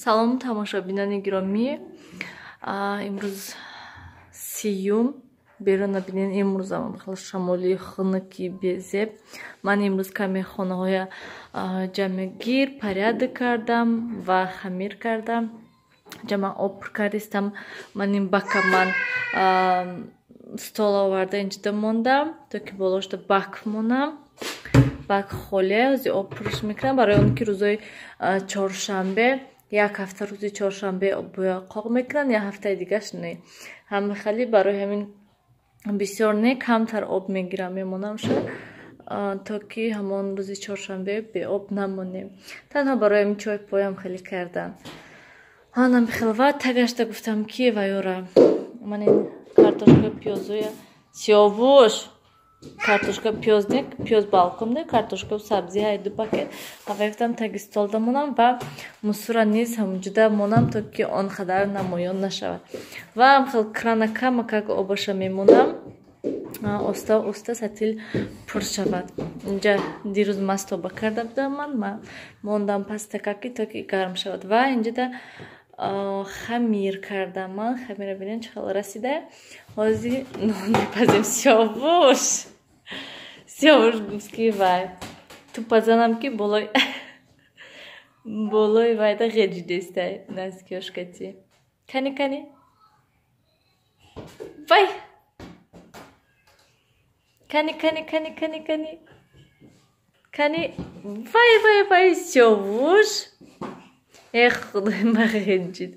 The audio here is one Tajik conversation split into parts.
Салом, тамошобинони гиромӣ. Имрӯз 30-юм. Берун набинен, имрӯзам хеле шамоли хунуки безеб. Ман имрӯз каме хонаҳоя ҷамъгир порядок кардам ва хамир кардам. Ҷамъ об пур кардистам. Ман ин бака ман стол оварда инҷода мондам, то ки болошда бак монам. Бак холия, ози об пурш мекунам барои он ки рӯзои чоршанбе, як ҳафта рӯзи чоршанбе обоя қоқ мекунанд, як ҳафтаи дигаш не. Ҳама хали барои ҳамин бисёр не, камтар об мегирам, мемонам шуд, то ки ҳамон рӯзи чоршанбе беоб намонем. Танҳо барои ҳамин чой поям хеле кардан. Ҳанам хел ва тагашта гуфтам ки вайора ман ин картошка пиёзоя Сиёвуш картошка пиёз не, пиёз балкон не, картошка сабзи ҳай ду пакет ҳавайфтам таги столда монам ва мусура низ ҳамунҷода монам, то ки он қадар намоён нашавад. Ва хел крана камакак обаша мемонам, оста оста сатил пур шавад. Инҷа дирӯз мастоба карда будам, ман мондам пастакаки, то ки гарм шавад. Ва инҷода хамир кардам ман. Хамира бинед, чӣ хел расида. Ҳозир нон мепазем. Сиёвуш, Сиёвуш гуфт ки вай тупазанам ки болои вайда ғеҷидестай наскиёшкати. Кани, кани, вай, кани, кани, кани, кани, кани, кани, вай, вай, вай, Сиёвуш, эх, худои ма, ғеҷид,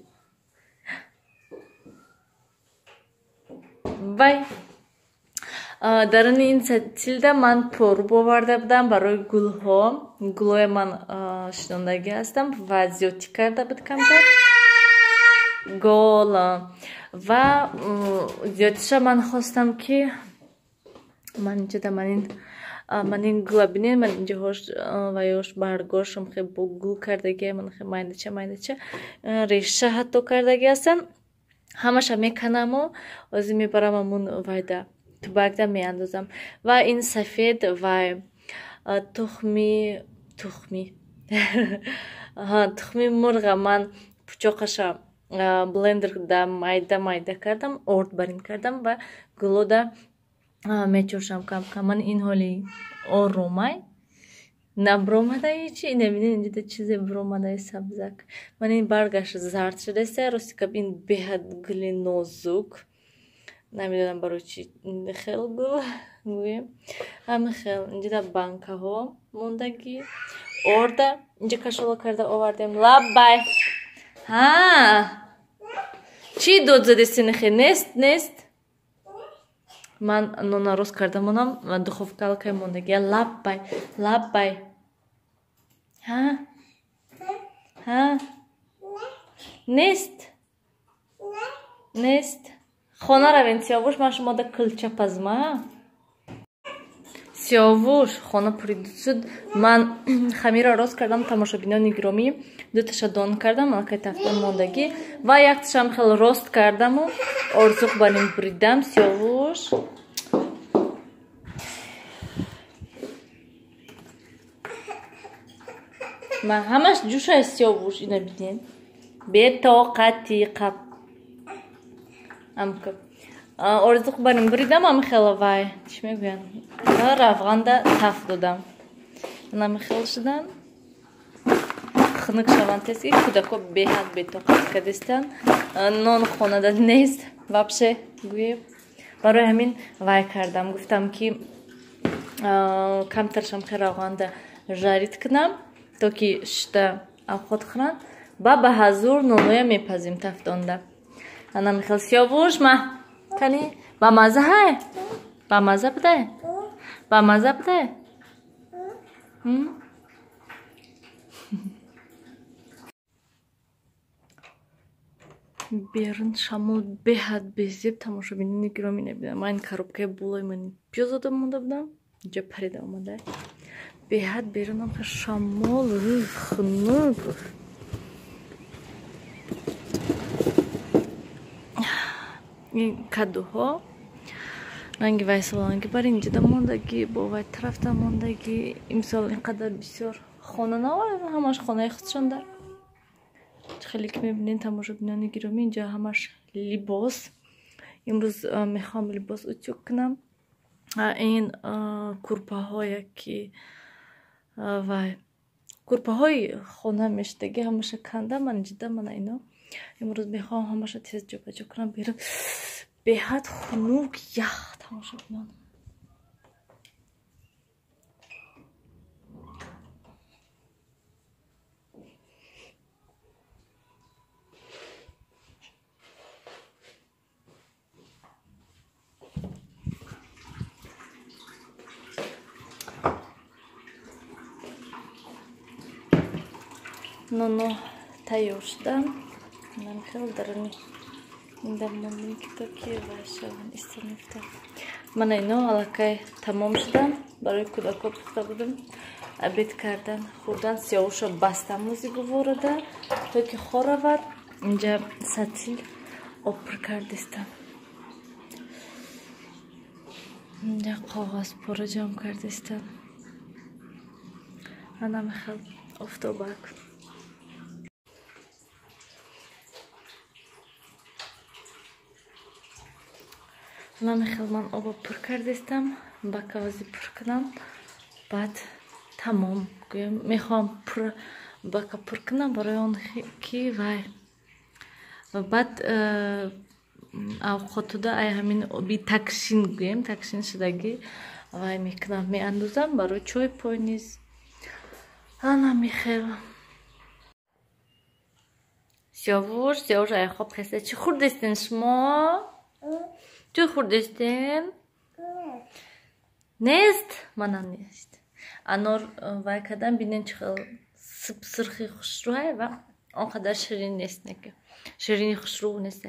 вай. Даруни ин сатилда ман поруб оварда будам барои гулҳо. Гулҳои ман шинондагӣ ҳастам ва зиёдтӣ карда буд камтар гол ва зиёдтиша ман хостам ки ман инҷода ман ин гула бинед, ман инҷоҳош ваёш баргошам хеле бо гул кардагӣ, ман хеле майдача майдача реша ҳатто кардагӣ ҳастам. Ҳамаша меканаму ҳозир мебарам ҳамун вайда тубакда меандозам. Ва ин сафед вай тухми тухми тухми мурға ман пучоқаша блендерда майда майда кардам, орд барин кардам ва гулода мечошам кам кам. Ман ин ҳоли оромай набромада ҳечи, ина бинед, инҷода чизе биромадаи сабзак. Ман ин баргаш зард шудаста, рости гап ин беҳад гули нозук. Намедонам барои чи хел гул гӯем. Ҳама хел инҷода банкаҳо мондагӣ, орда инҷа кашола карда овардем. Лаббай, ҳа, чӣ дод задестинихе? Нест, нест. Ман нона рост карда монам, духовка аллакай мондагӣ. Лаббай, лаббай, ҳа, ҳа, нест, нест. Хона равем, Сиёвуш, ман шумода кулча пазма. Сиёвуш, хона пуридуд шуд. Ман хамира рост кардам, тамошобинони гиромӣ, дуташа дон кардам, аллакай тафтон мондагӣ ва якташам хел рост кардаму орзуқ барин буридам. Сиёвуш, ман ҳамаш ҷӯшай. Сиёвуш, ина бинед, бетоқати қап амка орзуқ барин буридам. Ами хела вай чӣ мегӯянд, равғанда таф додам, анами хел шудан, хунук шаванд тез, ки кӯдако беҳад бетоқат кардистанд. Нон хонада нест вообще гӯем, барои ҳамин вай кардам, гуфтам ки камтаршам хел равғанда жарит кунам, то ки шита авқот хӯранд. Ба ҳазур ноноя мепазим тафдонда. Ана михел. Сиёвуш, ма кани, ба маза ҳай, ба маза будай, ба маза будай. Берун шамол беҳад безеб, тамошобинони гиромӣ. Набинам, ман коробкаи болои ман пиёз дода монда будам, инҷа парида омада. Беҳад берунам шамол хунук. Ин кадуҳо ранги вайсоланги бар инҷода мондагӣ, бо вай тарафта мондагӣ. Имсол ин қадар бисёр хона наовардам, ҳамаш хонаи худшон дар. Хеле ки мебинед, тамошобинони гиромӣ, инҷа ҳамаш либос. Имрӯз мехоҳам либос утюг кунам. Ин курпаҳое ки вай курпаҳои хона мешудагӣ, ҳамаша канда ман ҷида, мана ино. Имрӯз мехоҳам ҳамаша тез ҷобаҷо кунам. Берун беҳад хунук, ях, тамошобинон. Ноно тайёр шудам. Ман хел даруни ин ки то ки вайшаван истонифта. Мана ино аллакай тамом шудам. Барои кӯдако пухта будам. Обед кардан, хӯрдан, сиёвуша бастам музи гуворода, то ки хоравад. Инҷа сатил об пур кардистам. Инҷа коғазпора ҷамъ кардистам. Ана мехел офтобак. Намехел ман оба пур кардистам, ба кавази пур кунам, баъд тамом гӯям. Мехоҳам пур бака пур кунам барои он ки вай ва баъд авқотуда ай ҳамин оби такшин гӯем, такшин шудагӣ вай мекунам, меандозам барои чой пой низ. Ана мехел. Сиёвуш, Сиёвуш ай хоб хеста. Чӣ хӯрдестен шумо? Чӣ хӯрдестен? Нест? Мана нест. Анор вай кардам, бинен чӣ хел сирхи хушрӯ ва он қадар ширин нест, неки. Ширини хушрӯ нест.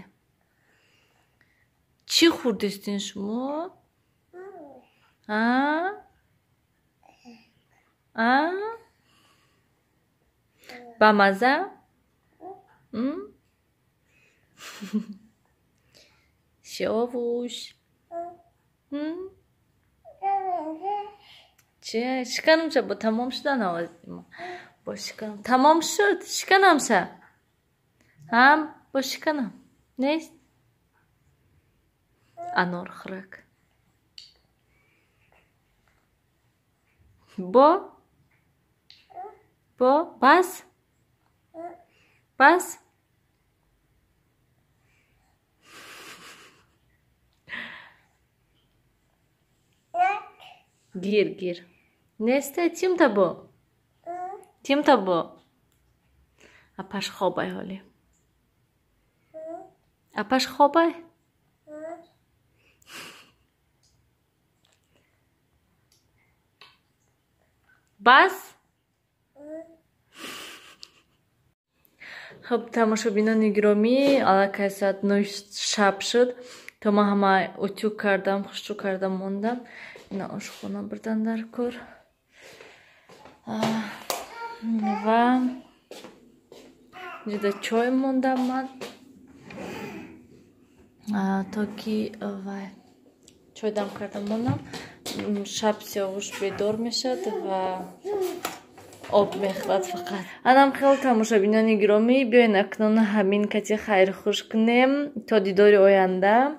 Чӣ хӯрдестен шумо? А? А? Ба маза? Сиёвуш. Чи шиканамша бо тамом шудан овози бо шиканам. Тамом шуд, шиканамша. Ҳам бо шиканам. Нест? Анор хӯрак. Бо? Бо? Бас? Бас? Гир, гир. Несте, тим табо? Тим табо? Апаш хобай ҳоли. Апаш хобай? Бас? Хуб, тамошобинони гиромӣ, аллакай соат 9 шаб шуд. То ман ҳама утюг кардам, хушрӯ кардам, мондам. Ина ошхона бурдан дар кор. Ва ҷуда чой мондам ман. То ки вай чой дам кардам мондам. Шаб Сиёвуш бедор мешад ва об мехӯрад фақат. Анам хел тамошобинони гиромӣ, биёен акнун ҳамин кати хайрхуш кунем то дидори оянда.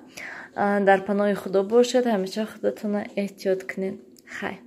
Дар паноҳи Худо бошед, ҳамеша худатонро эҳтиёт кунед. Хайр.